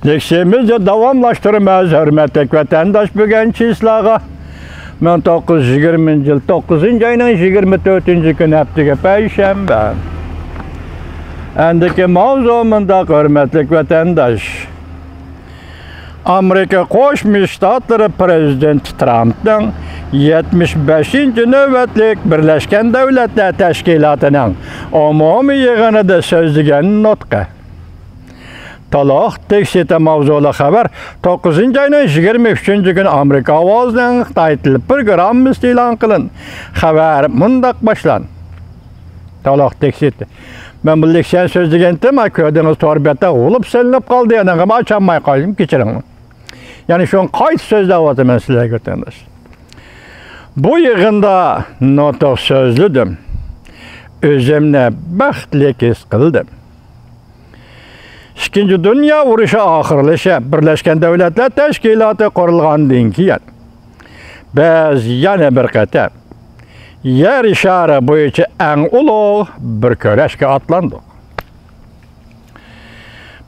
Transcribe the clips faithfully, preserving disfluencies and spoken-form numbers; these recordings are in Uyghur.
لېكسىيەمىزنى داۋاملاشتۇرىمىز، ھۆرمەتلىك ۋەتەنداش. بۈگۈن چىسلاغا مىڭ توققۇز يۈز يىگىرمىنچى يىل توققۇزىنچى ئاينىڭ يىگىرمە تۆتىنچى كۈنى، ھەپتىگە پەيشەنبە. ئەندىكى ماۋزۇ مۇنداق، ھۆرمەتلىك ۋەتەنداش. ئامېرىكا قوشما شتاتلىرى پىرېزىدېنتى ترامپنىڭ يەتمىش بەشىنچى نۆۋەتلىك بىرلەشكەن دۆلەتلەر تەشكىلاتىنىڭ ئومۇمىي يىغىنىدا سۆزلىگەن نۇتقى. تولۇق تېكىستى ماۋزۇلۇق خەۋەر توققۇزىنچى ئاينىڭ يىگىرمە ئۈچىنچى كۈنى ئامېرىكا ئاۋازىنىڭ خىتاي تىل پروگراممىسىدا ئېلان قىلىندى. خەۋەر مۇنداق باشلاندى. تولۇق تېكىستى. مەن بۇ لېكسىيەنى سۆزلىگەنتىم، كۆردىڭىز، تور بەتتە غۇلۇپ سېلىنىپ قالدى، يەنە ئاچالماي قالدىم، كېچىرىڭ. يەنى شۇنى قايتا سۆزلەۋاتىمەن سىلەرگە، ۋەتەنداش. بۇ يىغىندا نۇتۇق سۆزلىدىم. ئۆزۈمنى بەختلىك ھېس قىلدىم. ئىككىنچى دۇنيا ئۇرۇشى ئاخىرلىشىپ، بىرلەشكەن دۆلەتلەر تەشكىلاتى قۇرۇلغاندىن كېيىن، بىز يەنە بىر قېتىم يەر شارى بويىچە ئەڭ ئۇلۇغ بىر كۈرەشكە ئاتلاندۇق.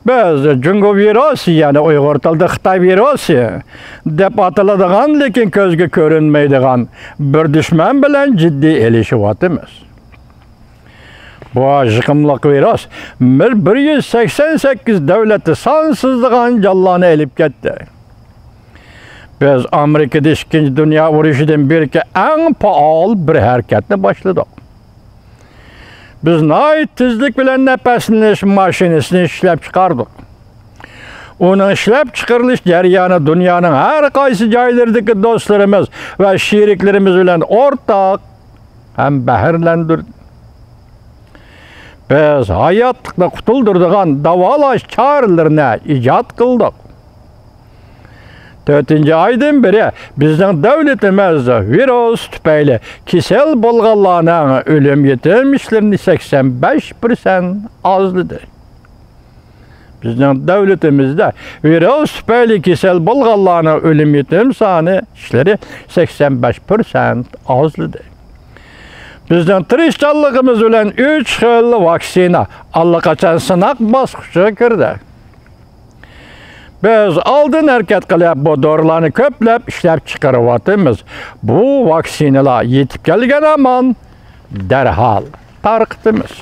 بىز جۇڭگو ۋىرۇسى، يەنى ئۇيغۇر تىلىدا خىتاي ۋىرۇسى دەپ ئاتىلىدىغان، لېكىن كۆزگە كۆرۈنمەيدىغان بىر دۈشمەن بىلەن جىددىي ئېلىشىۋاتىمىز. بۇ يۇقۇملۇق ۋىرۇس بىر، بىر يۈز سەكسەن سەككىز دۆلەتتە سانسىزلىغان جانلارنى ئېلىپ كەتتى. بىز ئامېرىكىدا ئىككىنچى دۇنيا ئۇرۇشىدىن بېرىكى ئەڭ پائال بىر ھەرىكەتنى باشلىدۇق. بىز ناھايىتى تېزلىك بىلەن نەپەسلىنىش ماشىنىسىنى ئىشلەپ چىقاردۇق. ئۇنىڭ ئىشلەپ چىقىرىلىش جەريانى دۇنيانىڭ ھەر قايسى جايلىرىدىكى دوستلىرىمىز ۋە شېرىكلىرىمىز بىلەن ئورتاق ھەم بەھرىلەندۈردى. بىز ھاياتلىقنى قۇتۇلدۇرىدىغان داۋالاش چارىلىرىنى ئىجاد قىلدۇق. تۆتىنچى ئايدىن بېرى بىزنىڭ دۆلىتىمىز ۋىرۇس تۈپەيلى كېسەل بولغانلارنىڭ ئۆلۈم يېتىم ئىشلىرىنى سەكسەن بەش پىرسەنت ئازلىدى. بىزنىڭ دۆلىتىمىزدە ۋىرۇس تۈپەيلى كېسەل بولغانلارنىڭ ئۆلۈم يېتىم سانى ئىشلىرى سەكسەن بەش پىرسەنت ئازلىدى. بىزنىڭ تىرىشچانلىقىمىز بىلەن ئۈچ خىل ۋاكسىنا ئاللىقاچان سىناق باسقۇچىغا كىردى. بىز ئالدىن ھەرىكەت قىلىپ، بۇ دورىلارنى كۆپلەپ ئىشلەپ چىقىرىۋاتىمىز. بۇ ۋاكسىنىلار يېتىپ كەلگەن ھامان دەرھال تارقىتىمىز.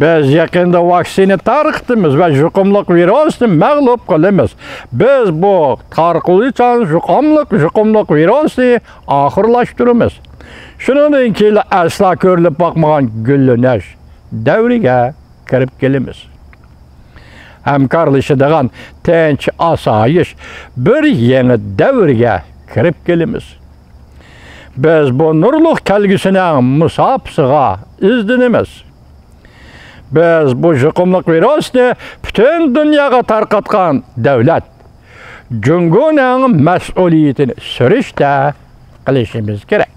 بىز يېقىندا ۋاكسىنا تارقىتىمىز ۋە يۇقۇملۇق ۋىرۇسنى مەغلۇپ قىلىمىز. بىز بۇ تارقىلىشچان يۇقۇملۇق، يۇقۇملۇق ۋىرۇسنى ئاخىرلاشتۇرىمىز. شۇنىڭدىن كېيىن ئەسلا كۆرۈلۈپ باقمىغان گۈللىنىش دەۋرىگە كىرىپ كېلىمىز. ھەمكارلىشىدىغان تىنچ، ئاسايىش بىر يېڭى دەۋرگە كىرىپ كېلىمىز. بىز بۇ نۇرلۇق كەلگۈسىنىڭ مۇساپىسىغا ئىزدىنىمىز. بىز بۇ يۇقۇملۇق ۋىرۇسنى پۈتۈن دۇنياغا تارقاتقان دۆلەت جۇڭگونىڭ مەسئۇلىيىتىنى سۈرۈشتە قىلىشىمىز كېرەك.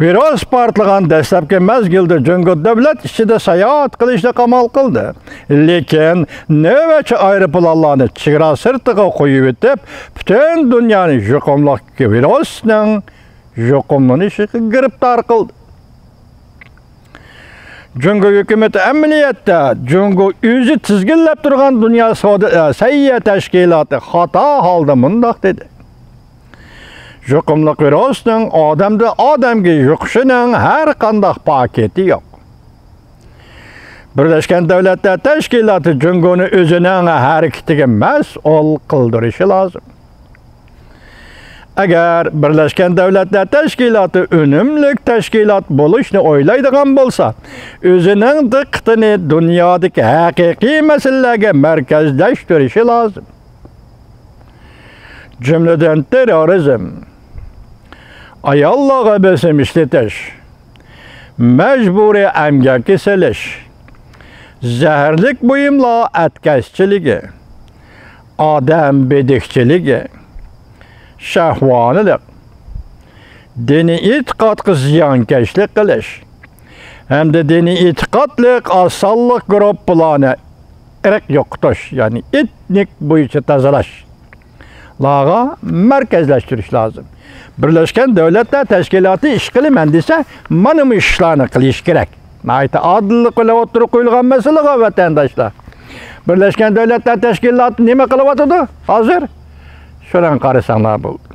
ۋىرۇس پارتلىغان دەسلەپكى مەزگىلدە جۇڭگو دۆلەت ئىچىدە ساياھەت قىلىشنى قامال قىلدى. لېكىن نۆۋەتچى ئايروپىلانلارنى چېگرا سىرتىغا قويۇۋېتىپ، پۈتۈن دۇنيانى يۇقۇملۇق ۋىرۇسنىڭ يۇقۇملىنىشىغا گىرىپتار قىلدى. جۇڭگو ھۆكۈمىتى ئەمەلىيەتتە جۇڭگو ئۆزى تىزگىنلەپ تۇرغان دۇنيا سودا، ئە، سەھىيە تەشكىلاتى خاتا ھالدا مۇنداق دېدى: يۇقۇملۇق ۋىرۇسنىڭ ئادەمدىن ئادەمگە يۇقۇشىنىڭ ھەر قانداق پاكىتى يوق. بىرلەشكەن دۆلەتلەر تەشكىلاتى جۇڭگونى ئۆزىنىڭ ھەرىكىتىگە مەسئۇل قىلدۇرۇشى لازىم. ئەگەر بىرلەشكەن دۆلەتلەر تەشكىلاتى ئۈنۈملۈك تەشكىلات بولۇشنى ئويلايدىغان بولسا، ئۆزىنىڭ دىققىتىنى دۇنيادىكى ھەقىقىي مەسىلىلەرگە مەركەزلەشتۈرۈشى لازىم. جۈملىدىن تېررورىزم، ئاياللارغا بېسىم ئىشلىتىش، مەجبۇرىي ئەمگەككە سېلىش، زەھەرلىك بۇيۇملار ئەتكەسچىلىكى، ئادەم بېدىكچىلىكى، شەھۋانىلىق، دىنىي ئېتىقادقا زىيانكەشلىك قىلىش ھەمدە دىنىي ئېتىقادلىق ئاز سانلىق گۇرۇپپىلارنى ئىرق يوقىتىش، يەنى ئېتنىك بويىچە تازىلاش، لارغا مەركەزلەشتۈرۈش لازىم. بىرلەشكەن دۆلەتلەر تەشكىلاتى ئىش قىلىمەن دېسە، مانا بۇ ئىشلارنى قىلىشى كېرەك. ناھايىتى ئادىللىق بىلەن ئوتتۇرىغا قويۇلغان مەسىلىغۇ، ۋەتەنداشلار. بىرلەشكەن دۆلەتلەر تەشكىلاتى نېمە قىلىۋاتىدۇ ھازىر؟ شۇنىڭغا قارىساڭلار بولدى.